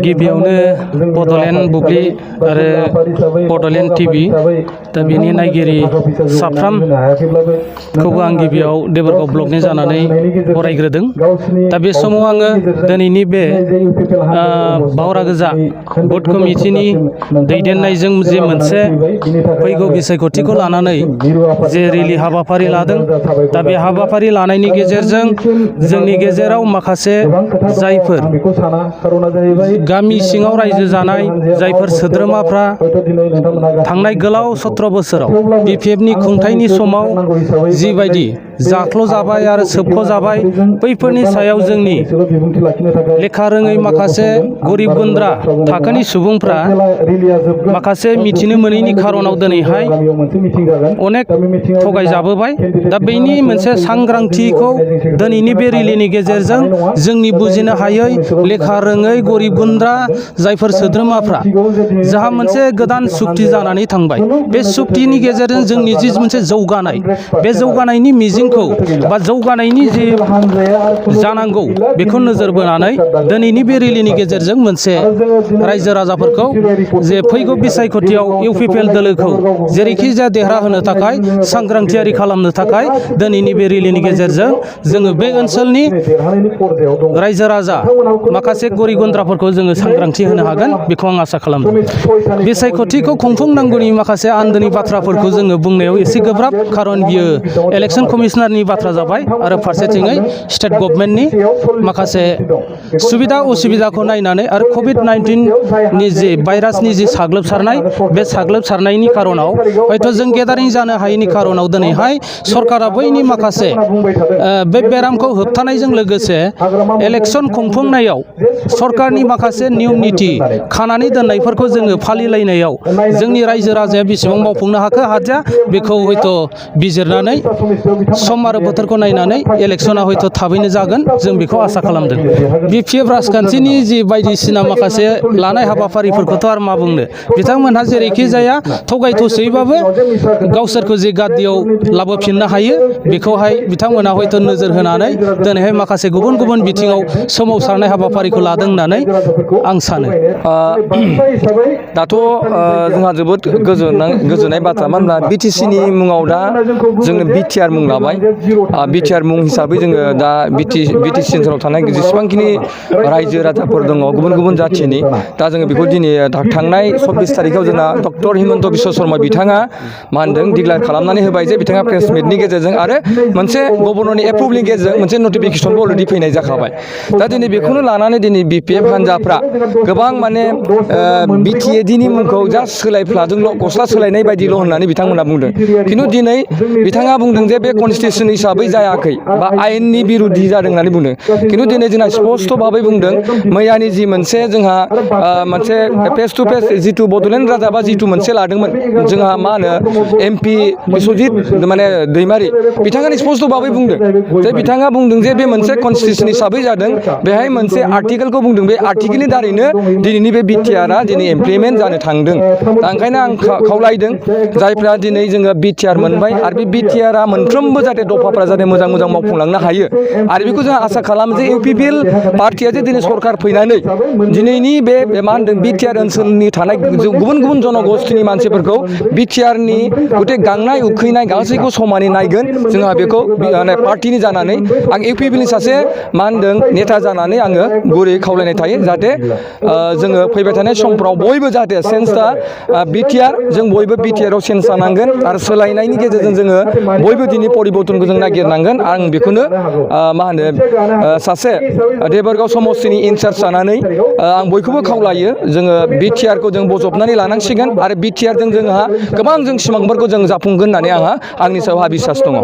गिबियावनो बड'लेण्ड बुब्लि आरो बड'लेण्ड टिभि दा बिनि नायगिरि साफ्रोमखौबो आं गिबियाव देबरगाव ब्लकनि जानानै बरायग्रोदों। दा बे समाव आङो दिनैनि बे बावरा गोजा बुथ कमिटिनि दैदेननायजों जे मोनसे फैगौ बिसायख'थिखौ लानानै जे रेलि हाबाफारि लादों, दा बे हाबाफारि लानायनि गेजेरजों जोंनि गेजेराव माखासे जायफोर गामि सिङाव रायजो जानाय जायफोर सोद्रोमाफ्रा थांनाय गोलाव 17 बोसोराव BPFनि खुंथायनि समाव जिबायदि जाख्ल'जाबाय आरो सोबख'जाबाय, बैफोरनि सायाव जोंनि लेखा रोङै माखासे गरिब गुन्द्रा थाखोनि सुबुंफ्रा माखासे मिथिनो मोनैनि खारनाव दिनैहाय अनेक थगायजाबोबाय। दा बेनि मोनसे सांग्रांथिखौ दिनैनि बे रेलिनि गेजेरजों जोंनि बुजिनो हायै लेखा रोङै गरिब गुन्द्रा जायफोर सोद्रोमाफ्रा जाहा मोनसे गोदान सुक्ति जानानै थांबाय, बे सुक्तिनि गेजेरजों जोंनि जि मोनसे जौगानाय, बे जौगानायनि मिजिंखौ बा जौगानायनि जि जानांगौ बेखौ नोजोर बोनानै दिनैनि बे रेलिनि गेजेरजों मोनसे रायजो राजाफोरखौ जे फैगौ बिसायख'थियाव UPPL दोलोखौ जेरैखि जाया देरहा होनो थाखाय सांग्रांथियारि खालामनो थाखाय दिनैनि बे रेलिनि गेजेरजों जोङो बे ओनसोलनि रायजो राजा माखासे गरिब गुन्द्राफोरखौ जोङो सांग्रांथि होनो हागोन, बेखौ आं आसा खालामदों। बिसायख'थिखौ खुंफुंनांगौनि माखासे आन्दोनि बाथ्राफोरखौ जोङो बुंनायाव एसे गोब्राब, खारन बियो इलेक्सन कमिशनारनि बाथ्रा जाबाय आरो फारसेथिङै स्टेट गभर्नमेन्टनि माखासे सुबिदा उसुबिदाखौ नायनानै आरो COVID-19नि जि भाइरासनि जि साग्लोबसारनाय, बे साग्लोबसारनायनि खारनाव हयथ' जों गेदारिं जानो हायैनि खारनाव दिनैहाय सरकारा बैनि माखासे बे बेरामखौ होबथानायजों लोगोसे इलेक्सन खुंफुंनायाव सरकारनि माखासे नियम निथि खानानै दोननायफोरखौ जोङो फालिलायनायाव जोंनि रायजो राजाया बेसेबां मावफुंनो हादिया, बेखौ हयथ' बिजिरनानै सम आरो बोथोरखौ नायनानै इलेक्सना हयथ' थाबैनो जागोन, जों बेखौ आसा खालामदों। BPF राजखान्थिनि जि बायदिसिना माखासे लानाय हाबाफारिफोरखौथ' आरो मा बुंनो, बिथांमोनहा जेरैखि जाया थगाय थसैबाबो गावसोरखौ जे गादियाव लाबोफिननो हायो, बेखौहाय बिथांमोना हयथ' नोजोर होनानै दिनैहाय माखासे गुबुन गुबुन बिथिङाव सोमावसारनाय हाबाफारिखौ लादों होननानै आं सानो। दाथ' जोंहा जोबोद गोजोननाय बाथ्रा, मानो होनब्ला BTCनि मुङाव दा जोंनो BTR मुं लाबाय। BTR मुं हिसाबै जोङो दा BTC ओनसोलाव थानाय जेसेबांखिनि रायजो राजाफोर दङ गुबुन गुबुन जाथिनि, दा जोङो बेखौ दिनै थांनाय 24 तारिखआव जोंना डक्टर हिमन्त बिश्व शर्मा बिथाङा मा होनदों डिक्लेयार खालामनानै होबाय जे बिथाङा प्रेस मिटनि गेजेरजों आरो मोनसे गभर्नरनि एप्रुभलनि गेजेरजों मोनसे नटिफिकेसनबो अलरेडि फैनाय जाखाबाय। दा दिनै बेखौनो लानानै दिनै BPF हान्जाफ्रा गोबां माने BTADनि मुंखौ जास्ट सोलायफ्लादोंल', गस्ला सोलायनाय बायदिल' होननानै बिथांमोना बुंदों। खिन्थु दिनै बिथाङा बुंदों जे बे कनस्टिटिउसन हिसाबै जायाखै बा आयेननि बिरुद्धि जादों होननानै बुंदों। खिन्थु दिनै जोंहा स्पष्ट भाबै बुंदों, मैयानि जि मोनसे जोंहा मोनसे फेस टु फेस जिथु बड'लेण्ड रादाब बा जिथु मोनसे लादोंमोन जोंहा मा होनो MP बिश्वजित माने दैमारि, बिथाङा स्पष्ट भाबै बुंदों जे बिथाङा बुंदों जे बे मोनसे कनस्टिटिउसन हिसाबै जादों, बेहाय मोनसे आर्टिकेलखौ बुंदों, बे आर्टिकेलनि दारैनो दिनैनि बे BTRआ दिनै इमप्लिमेन्ट जानो थांदों। दा ओंखायनो आं खावलायदों जायफ्रा दिनै जोङो BTR मोनबाय आरो बे BTRआ मोनफ्रोमबो जाहाथे दफाफ्रा जाहाथे मोजां मोजां मावफुंलांनो हायो, आरो बेखौ जों आसा खालामो जे UPPL पार्टिया जे दिनै सरकार फैनानै दिनैनि बे मा होनदों BTR ओनसोलनि थानाय गुबुन गुबुन जनगोष्ठीनि मानसिफोरखौ BTRनि गटे गांनाय उखैनाय गासैखौ समानै नायगोन। जोंहा बेखौ पार्टिनि जानानै आं UPPLनि सासे मा होनदों नेता जानानै आङो गुरै खावलायनाय थायो, जाहाथे जोङो फैबाय थानाय समफ्राव बयबो जाहाथे सेन्सआ BTR, जों बयबो BTRआव सेन्स जानांगोन आरो सोलायनायनि गेजेरजों जोङो बयबो दिनै परिबर्तनखौ जों नागिरनांगोन। आं बेखौनो मा होनो सासे देबरगाव समस्तिनि इनचार्ज जानानै आं बयखौबो खावलायो, जोङो BTRखौ जों बजबनानै लानांसिगोन आरो BTRजों जोंहा गोबां जों सिमांफोरखौ जों जाफुंगोन होननानै आंनि सायाव बिसास दङ।